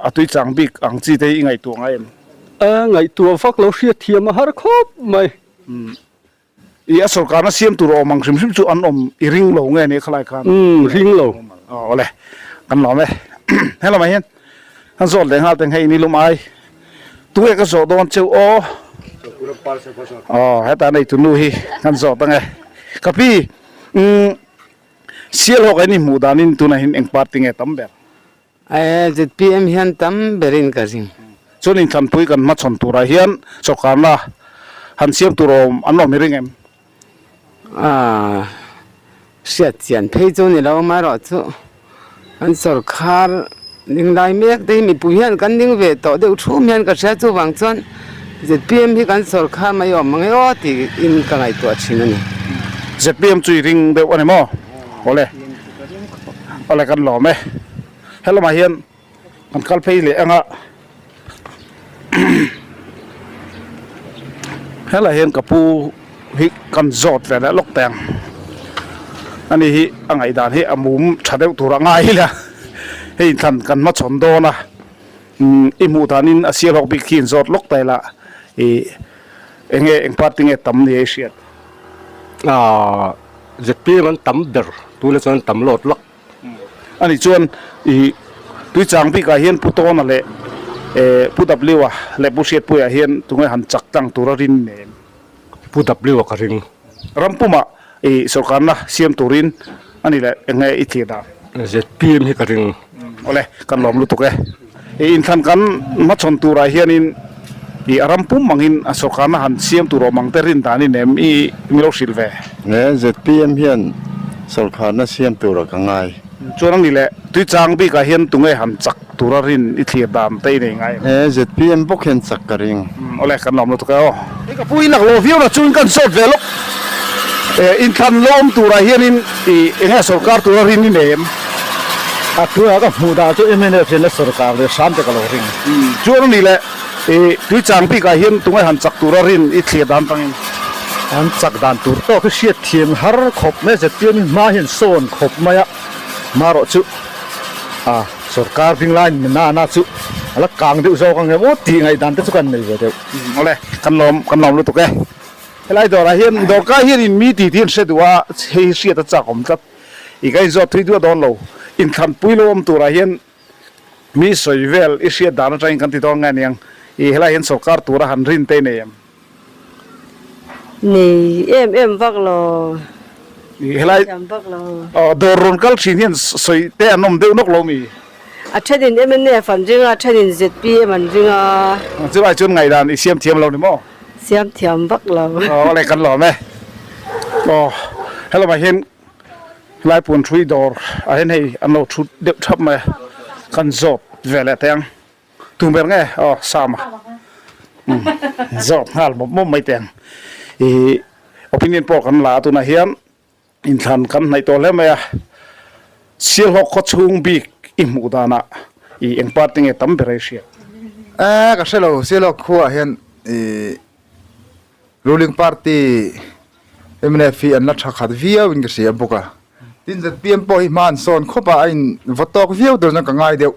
A: a tui chang bik ang chi te hi i ngaihtuah ngai em?
R: A ngaihtuah vak lo hriat thiam a har khawp mai.
A: I a sorkarna siam tur awm ang hrim hrim chu an awm i ring lo nge ni khalai khan?
R: Umm ring lo.
A: Aw awle kan lawm e. Helamah hian kan zawt leh nghal teng hei ni lum ai tunge ka zawh dawn cheu aw. Aw heta neitu nu hi kan zawt ange. Ka pi umm Sialhawk in i hmuh danin tunah hian eng party nge tam ber?
O: Zpm hian tam berin ka ring.
A: Chuan inthlanpui kan hmachhawn turah hian sawrkarna han siam tur awm an awm hi ring em?
O: Aaa hriat chian phei chu ni lo amaherawh chu kan sawrkhar ding lai mek te hi mipui hian kan ding ve tawh deuh thum hian ka hria chuvang chuan zpm hi kan sawrkhar mai awm ang e aw tiin ka ngaihtuah thin a ni.
A: Zpm chu i ring deuh a ni maw? Awle. Awle kan lawm e. Helamah hian kan kal phei leh anga. Helai hian ka pu hi kan zawt ve leh lawk teh ang. Ani hi a ngaihdan hi a mum tha deuh tur a ngai ila hei inthlan kan hmachhawn dawn a umm i hmuh danin a sial hawk bik khi in zawt lawk ta ila ih eng nge eng party nge tam ni a i hriat?
D: Aaa zpm an tam ber tunah chuan an tam lawt lawk.
A: Ani chuan ih Tuichang bikah hian Pu Tawna leh Pu W-a leh Pu Hriatpuia hian tunge han chak tlang tura rin nen?
D: Pu W-a ka ring.
A: Rampumah ih sorkarna siam turin ani leh enge i thlir dan?
D: Zpm hi ka ring.
A: Awle, kan lawm lutuk e. I inthlan kan hmachhawn turah hianin i a ram pum angin a sorkarna han siam tur awm ang te rin dan i nem i mi lo hrilh ve.
S: He zpm hian sorkarna siam turah ka ngai.
A: Chuan ani leh Tuichang bikah hian tunge han chak tura rin i thlir dan te i nei ngai em?
S: He zpm bawk hian chak ka ring.
A: Awle, kan lawm lutuk e aw. Hei ka pu i lak lo viau na chuin kan zawt ve lawk. Inthlan lo awm turah hianin i enge sorkar tura rin i nei em?
E: A tunah ka hmuh dah chu mnf hian la sorkar leh hram te ka lo ring.
A: Chuan a ni le, i Tuichang bikah hian tunge han chak tura rin i thlir dan tangin?
E: An chak dan tur tawk hi hriat thiam har khawp mai a, zpm hi hma hian sawn khawp mai a, marawh chu a sorkar ding lai na na chu a la kang deuh zawk ang em aw tih ngaihdan te chu kan nei ve deuh.
A: Awle, kan lawm, kan lawm lutuk e. Helai dawrah hian dawrkai hianin mi tih tih an hre duh a, hei hi hriat a chak awm tlat. I ka inzawt thui duah dawn lo. Inthlanpui lo awm turah hian mi sawi vel i hriat dan atangin kan ti dawn nge aniang. I helai hian sorkar tura han rin te i nei em?
I: Nei em em vak lo.
A: I helai dawr rawn kal thin hian sawi te an awm deuh nawk lo mi?
I: A thenin mnf an ring a, a thenin zpm an ring a.
A: Chulai chuan ngaihdan i siam thiam lo ni maw?
I: Siam thiam vak lo.
A: Aw le kan lawm e. Aw helomah hian helai puanthui dawr ah hian hei an lo thut deuh thap mai a, kan zawt ve leh teh ang. Tum ber nge aw Sama umm zawt nghal mawp mawp mai teh ang. Ih opinion pawh kan la a tunah hian Inthlan kan hnaih tawh hle mai a, Sialhawk khaw chhung bik i hmuh danah i eng party nge tam ber a i hriat?
T: Eh, ka hre lo, Sialhawk khuaah hian i ruling party mnf hi an la tha khat viau in ka hria bawk a, tin zpm pawh hi hma an sawn khawp a, a in vaw tawk viau tur chuan ka ngai deuh.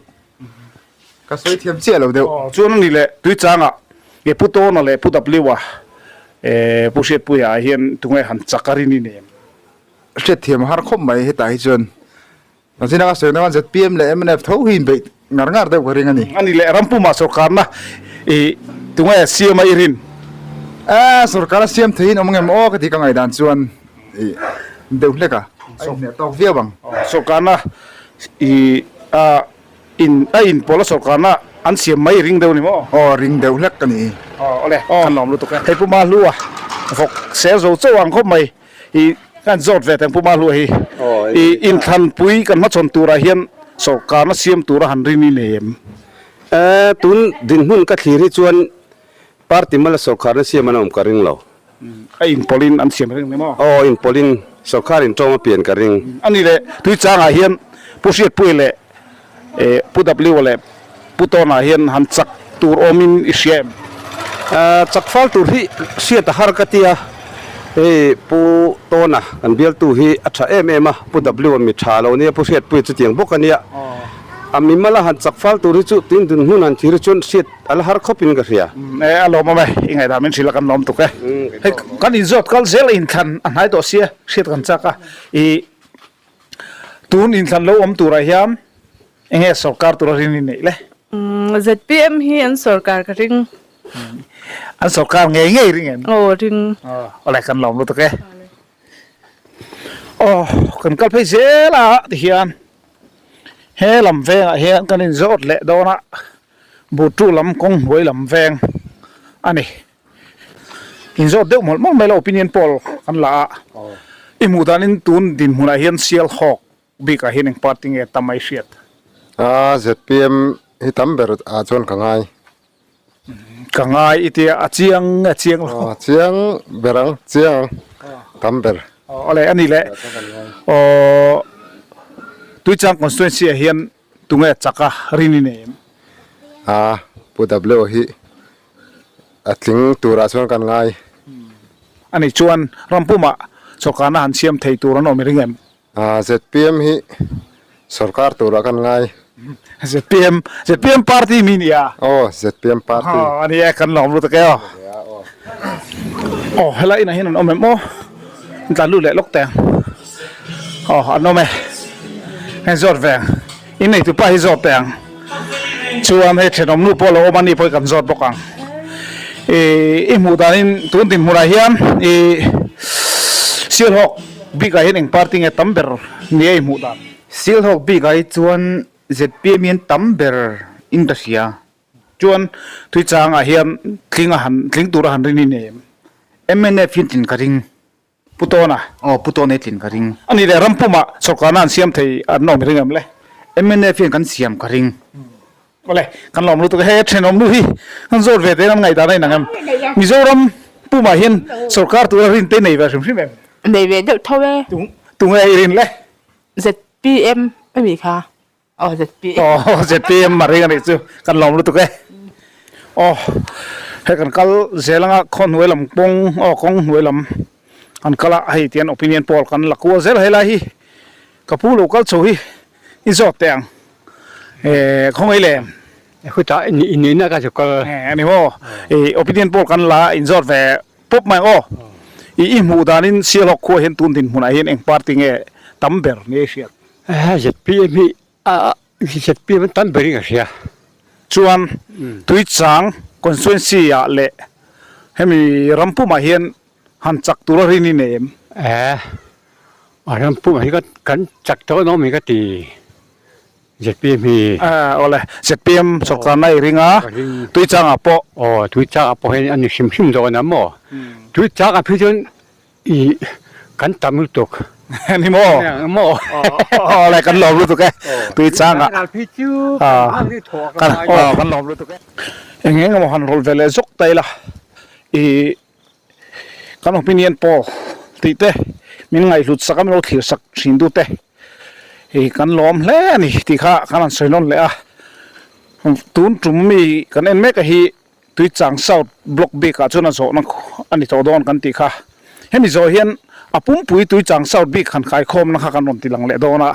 T: Ka sawi thiam chiah lo deuh.
A: Aw chuan ani leh Tuichanga nge Pu Tawna leh Pu W-a eh Pu Hriatpuia ah hian tunge han chak a rin i nem?
T: Hriat thiam a har khawp mai hetah hi chuan. Kan zina ka sawi na khan zpm leh mnf tho hi inbeih ngar ngar deuh ka ring a ni.
A: Ani leh Rampuma sorkarna i tunge siam a i rin?
T: Eh sorkar a siam theihin awm ngem aw ka ti ka ngaihdan chuan i deuh hlek a, a inhmeh tawk viau ang.
A: Sorkarna i a In a in pawla sorkarna an siam mai ring deuh ni maw?
T: Aw ring deuh hlek ka ni.
A: Aw awle kan lawm lutuk e. Hei Pu Mahlua vawk sel zo chauh ang khawp mai i kan zawt ve teng Pu Mahlua hi i inthlanpui kan hmachhawn turah hian sorkarna siam tura han rin i nei em?
R: E tun dinhmun ka thlir hi chuan party mala sorkarna siam an awm ka ring lo.
A: A inpawlin an siam ring ni maw?
R: Aw, inpawlin sorkar intawng a pian ka ring.
A: A ni leh, Tuichangah hian Pu Hriatpuia leh Pu W-a leh Pu Tawna hian han chak tur awmin i hria em?
R: Chak fal tur hi hriat a har ka ti a, hei Pu Tawna kan bialtu hi a tha em em a, Pu W-a mi tha lo nia, Pu Hriatpuia chutiang bawk a nia. A mimal a han chak fal tur hi chu tin dunhmun han thir hi chuan hriat A la har khawp in ka hria.
A: E a lawm awm e, i ngaihdan min hrilh a kan lawm tuk e. Hei kan inzawt kal zel a inthlan a hnai tawh sia hriat kan chak a, i tun inthlan lo awm turah hian enge sorkar tura rin i neih le?
U: Zpm hi an sorkar ka ring.
A: An sorkar ngei ngei ring em?
U: Aw ring.
A: Awle kan lawm lutuk e. Aw kan kal phei zel a tihian he lam vengah hian kan inzawt leh dawn a. Buhtu lam kawng hnuai lam veng a ni. Inzawt deuh mawlh mawlh mai lo opinion poll kan la a. I hmuh danin tun dinhmunah hian sial hawk bikah hian eng party nge tam a i hriat?
C: A zpm hi tam ber ah chuan ka ngai.
A: Ka ngai i tia a chiang nge chiang lo?
C: A chiang ber ang, chiang ang tam ber.
A: Awle a ni le. Aw Tuichang constituency ah hian Tunge chak a rin i nei em?
C: A, Pu W hi a tling turah chuan kan ngai.
A: A nih chuan ram pumah sawrkarna han siam thei tur an awm i ring em?
C: Zpm hi sawrkar turah kan ngai.
A: Zpm, zpm party mi nia?
C: Aw, zpm party.
A: Aw, a ni e, kan lawm lutuk e aw. Aw, helai inah hian an awm em aw? An tlan lut leh lawk teh ang. Aw, an awm e. Heng zawt ve ang. In neitu pa hi zawt teh ang. Chuan hei thenawm nu pawh lo awm a ni pawh hi kan zawt bawk ang. Ih, i hmuh danin tun dinhmunah hian ih Sialhawk bikah hian eng party nge tam ber nia i hmuh dan?
B: Sialhawk bikah hi chuan zpm hi an tam ber in ka hria.
A: Chuan Tuichangah hian tling a han tling tura han rin i nei em?
B: Mnf hian tlin ka ring.
A: Pu Tawna.
B: Aw, Pu Tawna hi tlin ka ring.
A: A nih leh ram pumah sawrkarna an siam thei an awm i ring em le?
B: Mnf hian kan siam ka ring.
A: Awle, kan lawm lutuk e. Hei thenawm nu hi kan zawt ve tein an ngaihdan a inang em? Mizoram pumah hian sawrkar tura rin te nei ve hrim hrim em?
U: Nei ve deuh tho e.
A: Tunge i rin le?
U: ZPM a nih kha. Aw ZPM.
A: Aw ZPM a ring a nih chu kan lawm lutuk e. Aw hei kan kal zel anga khaw hnuai lam kawng aw kawng hnuai lam kan kal a hei tian opinion poll kan la kual zel a helai hi ka pu lo kal chho hi i zawt teh ang eh khawngaih lem.
M: Khutah inneihna ka chu kal.
A: Eh ani maw i opinion poll kan la inzawt ve pawp mai ang aw. I i hmuh danin Sialhawk khua hian tun dinhmunah hian eng party nge tam ber ni a i hriat?
M: ZPM hi a ZPM an tam berin ka hria.
A: Chuan Tuichang constituency ah leh hemi ram pumah hian han chak tura rin i nei em?
M: Eh, a ram pumah hi kan chak tawh an awm hi ka ti ZPM hi.
A: Eh, awle ZPM sawrkarna i ring a, Tuichangah pawh.
M: Aw, Tuichangah pawh hian a ni hrim hrim zawk a nia maw? Tuichangah phei chuan I kan tam lutuk.
A: Ni maw?
M: Maw.
A: Aw le kan lawm lutuk e. Tui changa.
M: Kan phi chu kan ni thaw
A: kan aw kan lawm lutuk e. Eng eng emaw han rawl ve leh zawk ta ila. I kan opinion poll tih te min ngaihhlut sak a min lo thlir sak thin tu te i kan lawm hle a ni tih kha kan han sawi nawn leh a. Tun tum mi kan en mek a hi Tuichang South Block bikah chuan a zawhna a ni tawh dawn kan tih kha. Hemi zawh hian a pumpui Tuichang South bik han kaikhawmna kha kan rawn ti lang leh dawn a.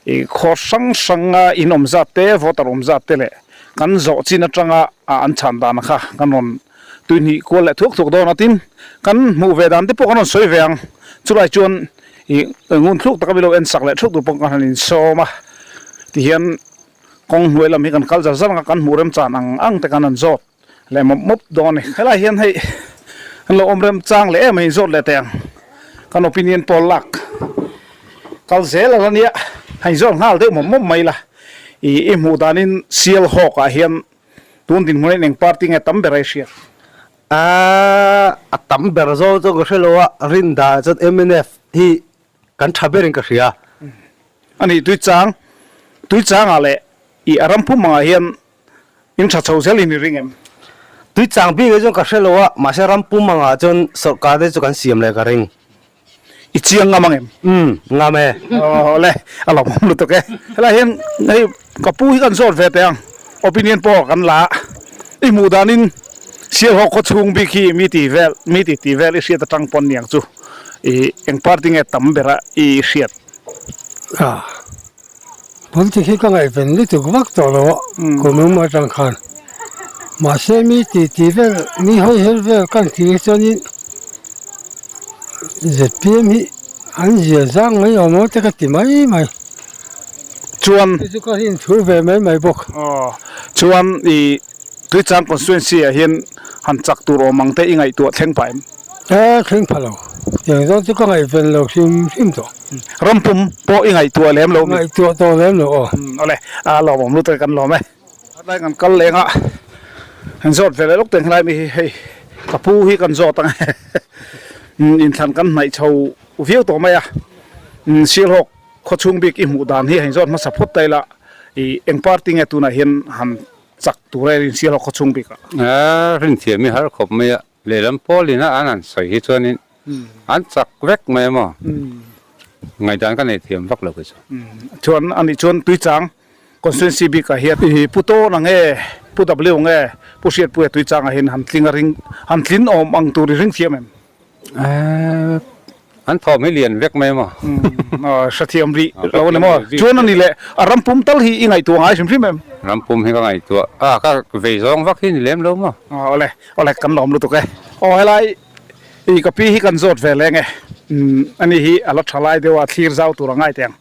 A: Ih khaw hrang hranga in awm zat te, voter awm zat te leh kan zawh chin atanga an chhan dana kha kan rawn tuihnih kual leh thuak thuak dawn a. Tin, kan hmuh ve dan te pawh kan rawn sawi ve ang. Chulai chuan ih ngun thluk taka milo en sak leh thuk tur pawh kan han insawm a. Tihian. Kawng hnuai lam hi kan kal zar zar ang a, kan hmuh remchan ang ang te kan han zawt leh mawp mawp dawn a ni. Helai hian hei an lo awm remchang leh em a inzawt leh teh ang. Kan opinion poll lak kal zel a la nia, a inzawt nghal deuh mawp mawp mai la. Ih i hmuh danin Sialhawk ah hian tun dinhmun in eng party nge tam ber a i hriat?
E: Aaa a tam ber zawng chu ka hre lo a, rindan chuan mnf hi Kan tha berin ka hria.
A: A nih Tuichang, Tuichangah leh i a ram pum angah hian in tha chho zel in i ring em?
E: Tuichang bik hi chuan ka hre lo a, mahse ram pum angah chuan sawrkar te chu kan siam leh ka ring.
A: I chiang ngam ang em?
E: Umm, ngam e.
A: Aw le, a lawmawm lutuk e. Helai hian hei ka pu hi kan zawt ve teh ang, opinion pawh kan la a, i hmuh danin Sialhawk khaw chhung bik hi mi ti vel, mi ti ti vel i hriat atang pawn niang chu. I eng party nge tam bera i hriat?
V: A, politic hi ka ngaihven lutuk vak tawh lo a, kum engmah atang khan. Mahse mi ti ti vel, mi hawi her vel kan tih hi chuanin zpm hi an zia zang mai awm aw te ka ti mai mai.
A: Chuan.
V: Chu chu ka rin thu ve mai mai bawk.
A: Aw, chuan i Tuichang constituency ah hian han chak tur awm ang te i ngaihtuah thleng pah em?
V: E, thleng pha lo. Tiang zawng chu ka ngaihven lo hrim hrim tawh.
A: Rampum pawh i ngaihtuah lem lo mi?
V: Ngaihtuah tawh lem lo aw.
A: Awle, a lawmawm lutuk e kan lawm e. Hetlai kan kal leng a, kan zawt ve leh lawk teng helai mi hi hei ka pu hi kan zawt ang e. Inthlan kan hnaih chho viau tawh mai a, Sialhawk khawchhung bik i hmuh dan hi a inzawt hmasa phawt ta ila, i eng party nge tunah hian han chak tur a insialhawk khawchhung bikah?
R: A rinthiam hi har khawp mai a. Lehlam pawlin a an han sawi hi chuanin an chak vek mai a maw? Ngaihdan ka nei thiam vak lo kei chu.
A: Chuan anih chuan Tuichang constituency bikah hian i Pu Tawna nge Pu W nge Pu Hriatpuia Tuichangah hian han tling a ring han tlin awm ang tur i ring thiam em?
R: Eee an thawm hi lian vek mai maw?
A: Aw hrethiam rih lo a ni maw? Chuan a ni leh a ram pum tal hi i ngaihtuah ngai hrim hrim em?
R: Ram pum hi ka ngaihtuah a ka vei zawng vak hi ni lem lo maw?
A: Aw awle awle kan lawm lutuk e. Aw helai i ka pi hi kan zawt ve leng e. Umm ani hi a la tha lai deuh a thlir zau tur a ngai teh ang.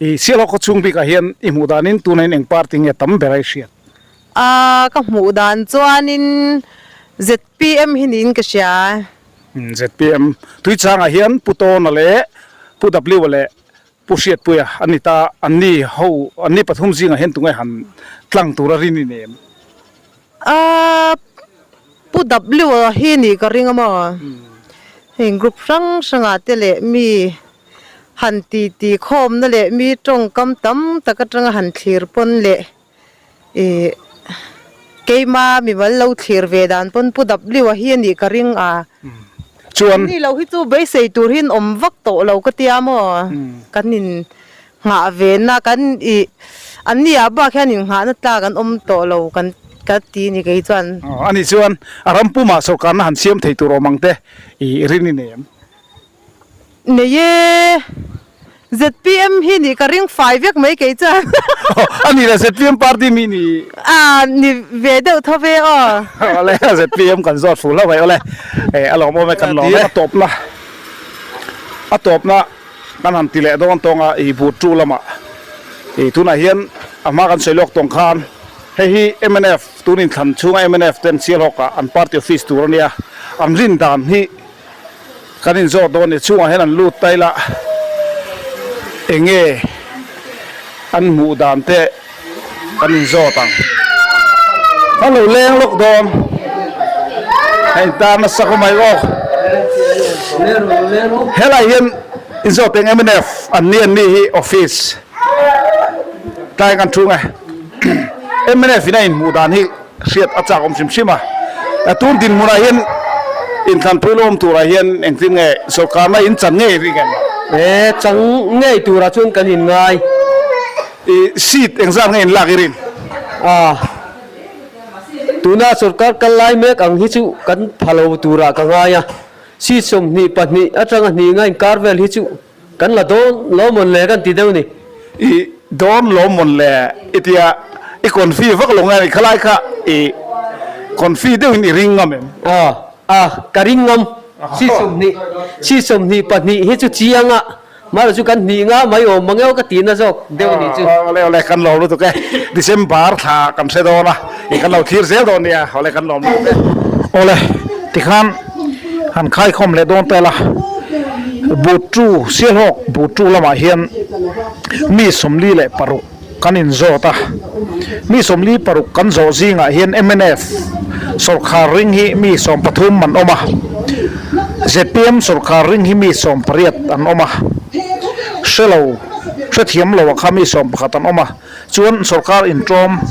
A: I Sialhawk khaw chhung bikah hian i hmuh danin tuna in eng party nge tam ber a i hriat?
G: A ka hmuh dan chuanin zpm hi niin ka hria.
A: Zpm Tuichangah hian Pu Tawna leh Pu W-a leh Pu Hriatpuia an ni ta, anni ho, anni pathum zingah hian tunge han tlang tura rin i nei em?
G: A Pu W-a hi nih ka ring a maw? Heng group hrang hrangah te leh mi han titi khawmna leh mi tawngkam tam tak atanga han thlir pawn leh Ih keima mimal lo thlir ve dan pawn Pu W-a hi a nih ka ring a.
A: Chuan.
G: Ni lo hi chu beisei tur hi an awm vak tawh lo ka tia maw? Kan in nghah ve na kan ih an ni ah bak hian in nghahna tlak an awm tawh lo kan ka ti ni kei chuan.
A: Aw ani chuan a ram pumah sawrkarna han siam thei tur awm ang te ih rin i nei em?
G: Nei e, zpm hi nih ka ring fai vek mai kei chuan.
A: A ni le, zpm party mi ni.
G: A ni ve deuh tho ve aw.
A: Awle, zpm kan zawt fu hlauh mai awle. E, a lawmawm e, kan lawm e. A tawpna, a tawpna kan han ti leh dawn tawng a, i but tu lamah. I tunah hian a hma kan sawi lawk tawng khan hei hi mnf tun inthlan chhunga mnf ten Sialhawkah an party office tur a nia, an rin dan hi Kan inzawt dawn ni chhungah hian an lut ta ila enge an hmuh dan te kan inzawt ang. Kan lo leng lawk dawn hei tan nasa khaw mai aw. Helai hian inzawt eng mnf an ni an ni hi office tlai kan thu nge mnf in a inhmuh dan hi. Hriat a chak awm hrim hrim a, tun dinhmunah hian inthlanpui lawm turah hian engtin nge sawrkarna in chan ngei ring em?
K: E, chang ngei turah chuan kan in ngai.
A: I seat engzat nge in lak i rin?
K: A, tuna sawrkar kal lai mek ang hi chu kan pha lo turah ka ngai a, seat 22 atanga hnih nga inkar vel hi chu Kan la dawn lo mawn le kan ti deuh ni.
A: I dawn lo mawn le i tia i confi vak lo nge ni khalai kha i confi deuh in i ring ngam em?
K: Aw a ka ring ngam si 20 si 22 hi chu chiang a mahlo chu kan hnih nga mai awm mang emaw ka ti na zawk deuh a nih chu.
A: Awle awle kan lawm lutuk e December thla kan hre dawn a i kan lo thlir zel dawn nia awle kan lawm lutuk e. Awle tikhan Han khaikhawm leh dawn ta ila, Buttu, Sialhawk Buttu lamah hian mi 46 kan inzawt a. Mi 46 kan zawh zingah hian mnf sawrkhar ring hi mi 13 an awm a, zpm sawrkhar ring hi mi 18 an awm a, hrelo, hrethiam lo ah kha mi 11 an awm a. Chuan sorkar intawm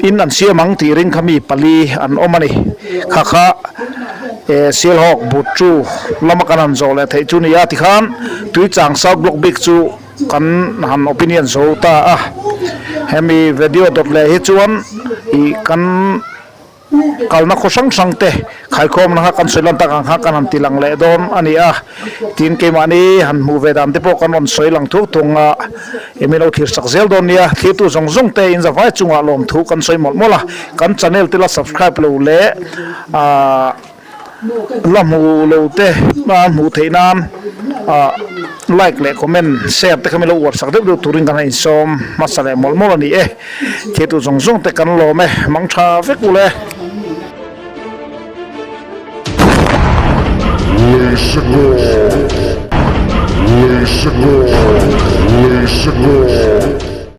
A: in an siam ang tih ring kha mi pali an awm a ni. Kha kha Sialhawk Buttu lama kan han zawh leh theih chu ni a tikhan Tuichang South Block bik chu kan han opinion zo ta a. Hemi video dawt leh hi chuan ih kan Kalna khaw hrang hrang te khaikhawmna kha kan sawi lan tak ang kha kan han ti lang leh dawn a ni a, tin keimahni han hmuh ve dan te pawh kan rawn sawi lang thuk thung a, emi lo thlir sak zel dawn nia, thlirtu zawng zawng te in zavai chungah lawmthu kan sawi mawlh mawlh a, kan channel te la subscribe lo leh aah. La hmu lo te a hmuh theih nan ah like leh comment share te kha min lo uar sak deuh deuh turin kan han insawm hmasa leh mawlh mawlh a ni e. Thiltu zawng zawng te kan lawm e, mang tha vek u le.
W: Leisekawr Leisekawr Leisekawr.